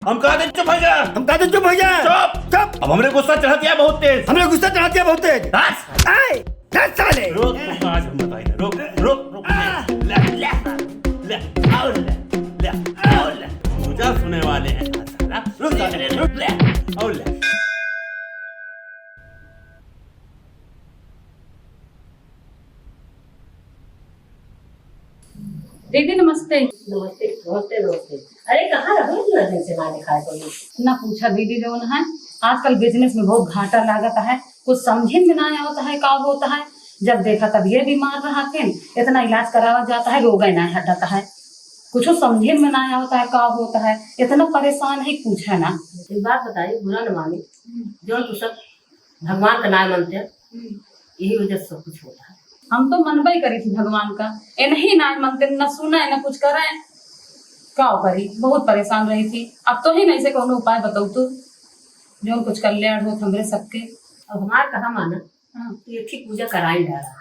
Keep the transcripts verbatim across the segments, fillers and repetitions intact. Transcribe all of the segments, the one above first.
हम कहा थे चुप हो जा। हम कहा थे चुप हो जा। चुप। चुप। अब हमरे गुस्सा चढ़त है बहुत तेज। हमरे गुस्सा चढ़त है बहुत तेज। दस। आए, दस साले। रुक, रुक, आज हम बताई थे। रुक, रुक, रुक। आ। ले, ले, ले, और ले, ले, और ले। पूजा सुने वाले हैं साला। रुक साले, रुक, ले, और ले। दीदी नमस्ते। नमस्ते, नमस्ते, नमस्ते। अरे, कहाँ रहो इतना दिन से ना दिखाई पड़ी? ना पूछा दीदी, जौन है आजकल business में बहुत घाटा लागत है, कुछ समझे में ना आवत है का होत है। जब देखा तब ये बीमार रहत हैं, इतना इलाज करावा जात है, रोगे ना हटत है, कुछ समझे में ना आवत है का होत है, इतना परेशान है, पूछा ना। एक बात बताई, बुरा न माने, जौन तू सब भगवान का नाम मानते हैं, हम्म। यही वजह से सब कुछ होता है। हम तो मनबे करी थी भगवान का, ए नहीं नाम मानते, न सुने, न कुछ करे, का करी, बहुत परेशान रही थी। अब तो ही नहीं से कोनो उपाय बताऊ तू, जौन कुछ कल्याण हो हमरे सबके। अब हमार कहा माना, हाँ। तो ये ठीक पूजा कराई डाला,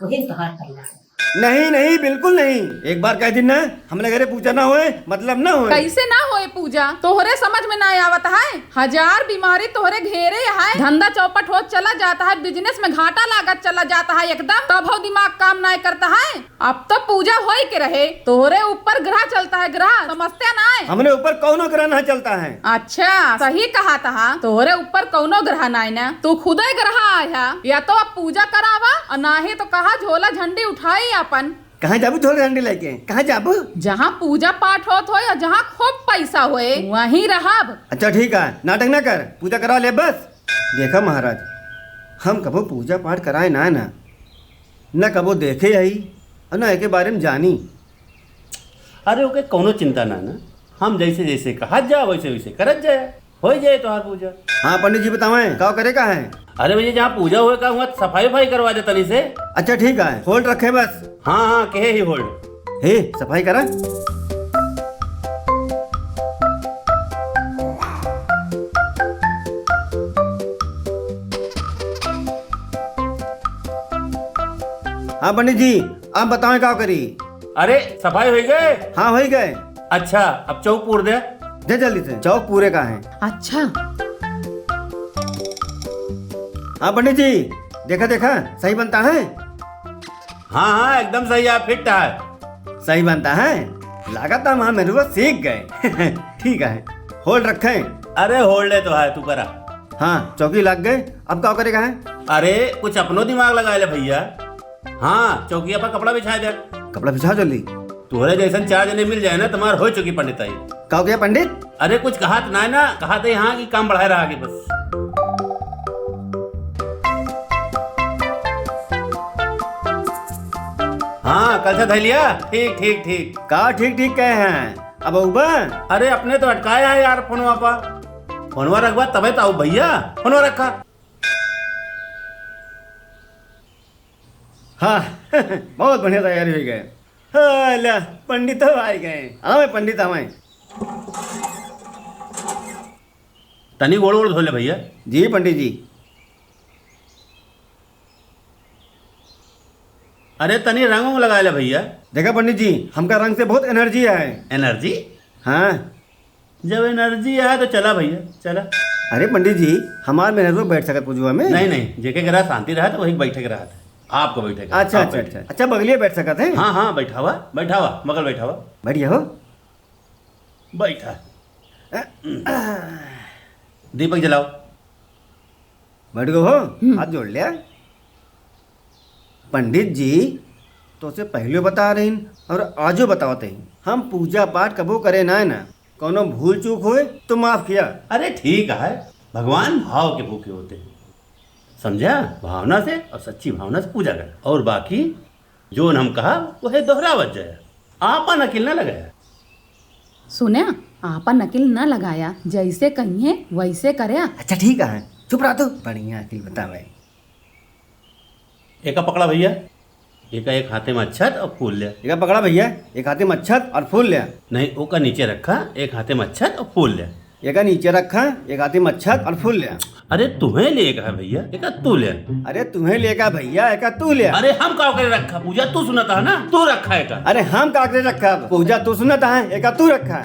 वही तोहार कल्याण। नहीं, नहीं, बिल्कुल नहीं। एक बार कह दिन ना, हमरे घरे पूजा ना होए, मतलब ना होए। कैसे ना होए पूजा? तोहरे समझ में ना आवत है। हजार बीमारी तोहरे घेरे है। धंधा चौपट होत चला जाता है, business में घाटा लागत चला जाता है एकदम। तब हो दिमाग काम ना करता है। अब तो पूजा होई के रहे। तोहरे ऊपर ग्रह चलता है, ग्रह। समझते ना है? हमरे ऊपर कौनो ग्रह ना चलता है। अच्छा, सही कहा तहा। तोहरे ऊपर कौनो ग्रह ना है ना। तू खुदे ग्रह आया। या तो अब पूजा करावा और ना ही तो कहा झोला झंडी उठाई अपन। कहाँ जाबू झोला झंडी लेके? कहाँ जाबू? जहाँ पूजा पाठ होत होए और जहाँ खूब पैसा होए, वहीं रहब। अच्छा ठीक है, नाटक ना कर, पूजा करा ले बस। देखा महाराज, हम कबो पूजा पाठ कराए ना ना, न कबो देखे हई और न एके बारे में जानी। अरे ओके कौनो चिंता ना ना, हम जैसे जैसे कहा जा वैसे वैसे करत जाए। होई जाए तोहार पूजा। हाँ पंडित जी बतावें, का करे का है? अरे भैया जहाँ पूजा होए का हुआ सफाई वफाई करवा दे तनी से। अच्छा ठीक है, hold रखे बस। हाँ हाँ कहे ही hold। हे सफाई करा। हाँ पंडित जी, आप बतावें का करी? अरे सफाई होई गए? हाँ होई गए। अच्छा अब चौक पूर दे। दे जल्दी से, चौक पूरे का है। अच्छा। हाँ पंडित जी, देखा देखा सही बनता है। हाँ हाँ एकदम सही है, फिट है। सही बनता है, लागत है हमार मेहरुआ सीख गए। ठीक है, hold रखें। अरे hold है तो है, तू करा। हाँ चौकी लग गए, अब का करे का है? अरे कुछ अपनो दिमाग लगा ले भैया। हाँ चौकिया पर कपड़ा बिछा दे। कपड़ा बिछा जल्दी। तोहरे जैसन चार जने मिल जाए ना, तुम्हार हो चुकी पंडिताई। का हो गया पंडित? अरे कुछ कहा तो ना ना, कहा तो यहाँ की काम बढ़ाए रहा आगे बस। हाँ कलछा धैलिया, ठीक ठीक ठीक। का ठीक ठीक कहे हैं? अब उबा? अरे अपने तो अटकाया है यार फोनवा पर। फोनवा रखबा तबे तो आऊ भैया। फोनवा रखा। हाँ बहुत बढ़िया तैयारी हुई गए। हाँ, ला, पंडित तो आए गए। आवे पंडित आवे। तनी गोड़ वोड़ धो ले भैया। जी पंडित जी। अरे तनी रंग उंग लगा ले भैया। देखा पंडित जी, हमका रंग से बहुत energy है। Energy? हाँ। जब energy है तो चला भैया, चला। अरे पंडित जी, हमार मेहरुआ बैठ सकत पूजवा में? नहीं नहीं, जेके ग्रह शांति रहा तो वही बैठे के रहा था। आपको बैठे के, अच्छा आप अच्छा बैठे। अच्छा अच्छा, बगलिए बैठ सकत है। हाँ हाँ, बैठावा, बैठावा, बगल बैठावा। बैठिए हो। बैठा। दीपक जलाओ। बैठ गो हो। हम्म। हाथ जोड़ लिया। पंडित जी, तोसे पहले बता रही और आजो बतावत ही, हम पूजा पाठ कबो करे ना ना, कौनो भूल चूक होए तो माफ किया। अरे ठीक है, भगवान भाव के भूखे होते हैं, समझा? भावना से और सच्ची भावना से पूजा कर, और बाकी जोन हम कहा वह दोहरावत जाया, आपन अकिल ना लगाया। सुन्या, आपन अकिल ना लगाया, जैसे कहिए वैसे करया। अच्छा ठीक है, चुप रहा तू, बढ़िया अकिल बतावे। एका पकड़ा भैया, एका एक हाथे में अच्छत और फूल लिया। एका पकड़ा भैया, एक हाथे में अच्छत और फूल लिया। नहीं, ओका नीचे रखा, एक हाथे में अच्छत और फूल लिया। एका नीचे रखा, एक हाथे में अच्छत और फूल लिया। अरे तुम्हें लिए कहा भैया, एका तू ले। अरे तुम्हें लिए कहा भैया, एका तू ले। अरे हम का करे रखा, पूजा तू सुनता है ना, तू रखा एका। अरे हम का करे रखा, पूजा तू सुनता है, एका तू रखा।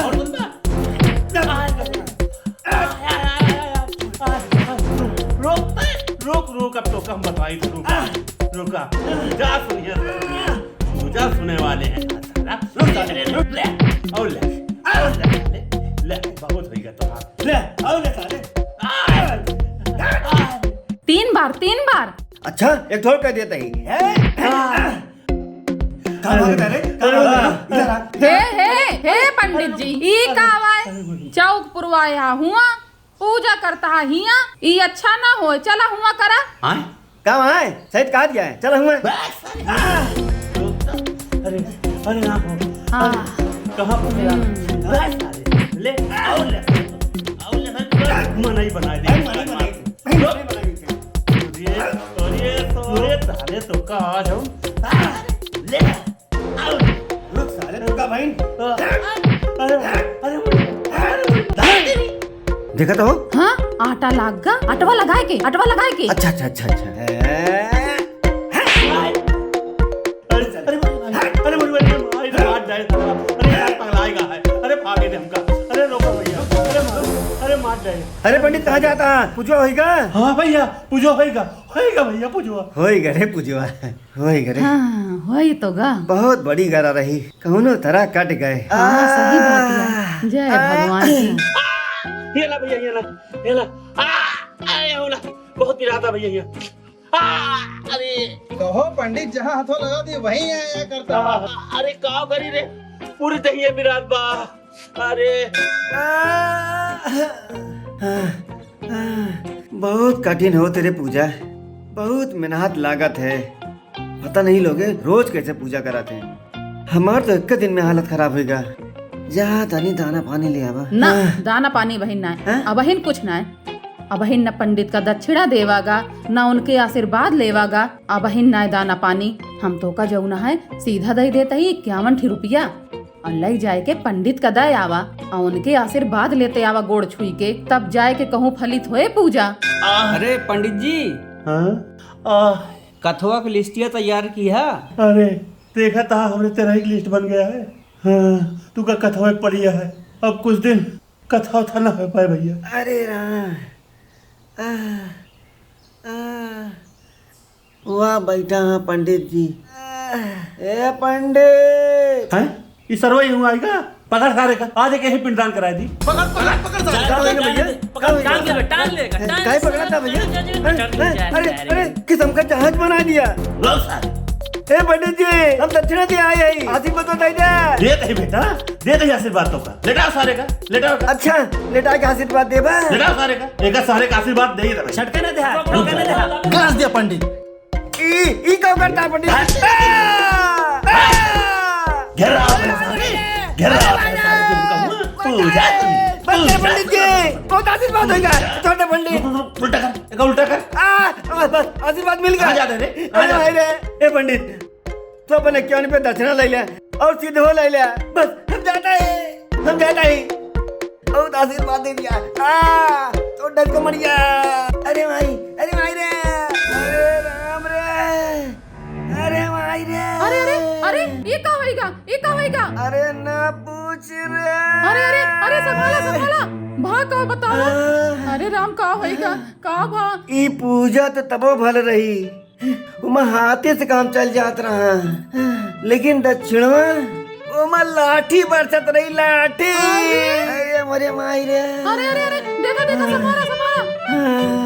और सुन बा। आय, आय, आय, आय, आय, आय, आय, आय, आय, रुक, रुक, रुक, अब तो कम बताई, रुका, रुका। जा सुनिए, जा सुने वाले हैं, साला। रुक, साले, रुक, ले, और ले, और ले, ले, ले, बहुत होइगा तो। ले, और ले, साले। तीन बार, तीन बार। अच्छा, एक ठो और कह देता ही। का भागता रे? का भागता रे? इधर आ। हे, हे, हे पंडित जी, ई का आवाय? चौक पुरवाया हुआ, पूजा करता है हिया, ई अच्छा ना होय। चला हुआ करा। आय? का आय? सहित कहा दिया है। चला हुआ। अरे, अरे ना हो। हाँ। अरे, कहाँ पूजा? हम्म। बस, अरे, ले, आओ ले, आओ ले, भाई, मन ही बनाए दे। भाई, मन ही बनाए दे। भाई, मन ही बनाए दे। अरे, अरे, अरे, साले तो का आज हम। ले। रुक साले, रुका भाई। अरे, अरे, अरे, देखा तो हो? हाँ, आटा लाग गा, अटवा लगाए के, अटवा लगाए के। अच्छा, अच्छा, अच्छा, अच्छा। अरे, अरे, अरे, अरे, अरे, मार जाए, अरे, यार, पगलाएगा है। अरे, भागे दे हमका। अरे, रोको भैया। अरे, मार, अरे, मार जाए। अरे, पंडित, कहाँ जाता है? पूजा होइगा? हाँ भैया, पूजा होइगा, होइगा भैया, पूजा। होइगा रे पूजवा। होई गे रे। हाँ, होई तो गा। बहुत बड़ी गरा रही, कौनो तरह कट गए। हाँ, सही बात है। जय भगवान की। ये ला भैया, ये ला, ये ला। आ, अरे, हो ला, बहुत पिराता भैया, ये। आ, अरे। कहो पंडित, जहाँ हाथों लगा दिए, वहीं आया करता। आ, अरे, का करी रे, पूरी दहिया पिरात बा। अरे। आ, आ, आ, बहुत कठिन होत रे पूजा, बहुत मेहनत लागत है। पता नहीं लोगे रोज कैसे पूजा कराते हैं। हमार तो एक दिन में हालत खराब होइगा। जा तनी दाना पानी ले आवा। ना, हाँ। दाना पानी अबहिन ना है। हाँ? अबहिन कुछ ना है। अबहिन न पंडित का दक्षिणा देवागा, न उनके आशीर्वाद लेवागा। अबहिन ना है दाना पानी। हम तोका जौना है सीधा दइ देत ही इक्यावन ठी रुपया, और लइ जाए के पंडित का दइ आवा, और उनके आशीर्वाद लेते आवा गोड़ छुई के, तब जाए के कहूँ फलित होए पूजा। अरे पंडित जी, हाँ? आ, कथवा के लिस्टिया तैयार किहा? अरे, देखा त हमरे तेरही के लिस्ट बन गया है। हाँ, तू का कथवा के पड़िया है, अब कुछ दिन कथा उथा ना हो पाए भइया। अरे राम, आ, आ, वाह बैठा हाँ पंडित जी। ए पंडित। हैं? ई सरवा ही हुआ आइगा? पकड़ सारे का, आज एक ही पिंडदान कराए दी। पकड़, पकड़, पकड़ सारे का। टांग ले, भइया। पकड़, टांग ले, टांग ले, टांग ले। काहे पकड़ा था भइया? टांग ले, हैं? टांग ले, अरे, टांग ले। अरे, किसम का जहाज बना दिया। लो सारे। ए पंडित जी, हम दक्षिणा दे आए हैं, आशीर्वाद तो दे दे। देत ही बेटा, देत ही आशीर्वाद तोका। लेटाओ सारे का, लेटाओ का। अच्छा, लेटा के आशीर्वाद देबा? लेटाओ सारे का। एक सारे का आशीर्वाद दे दे भाई। छटके ना दे, छटके ना दे। गाज दिया पंडित। ई, ई का करता पंडित? आ! आ! घेरा अपने सारे, घेरा अपने सारे, तुमका पूजा, बंदर पूजा। पंडित जी, बहुत आशीर्वाद होइगा, छोटे पंडित। उल्टा कर, एक उल्टा कर। आ, बस, बस, आशीर्वाद मिल गया। कहाँ जाते रे? कहाँ अरे जाते? भाई रे, ए पंडित, तू अपने क्यों पे दक्षिणा ले ले और सीधे हो ले ले। बस, हम जाता है, हम जाता है। बहुत आशीर्वाद दे दिया। आ, तो डर को मर गया। अरे भाई, अरे भाई रे, अरे राम रे, अरे भाई रे। अरे, अरे, अरे, ये का होइगा? ये का होइगा? अरे ना पूछ रे। अरे, अरे, अरे, संभाला, संभाला। भा का बताओ? आ। अरे राम, का होइगा? का भा? ई पूजा तो तबो भल रही, ओमा हाथे से काम चल जात रहा, लेकिन दक्षिणवा, ओमा लाठी बरसत रही, लाठी। अरे। अरे, मरे माई रे। अरे, अरे, अरे, देखा, देखा, संभाला, संभाला।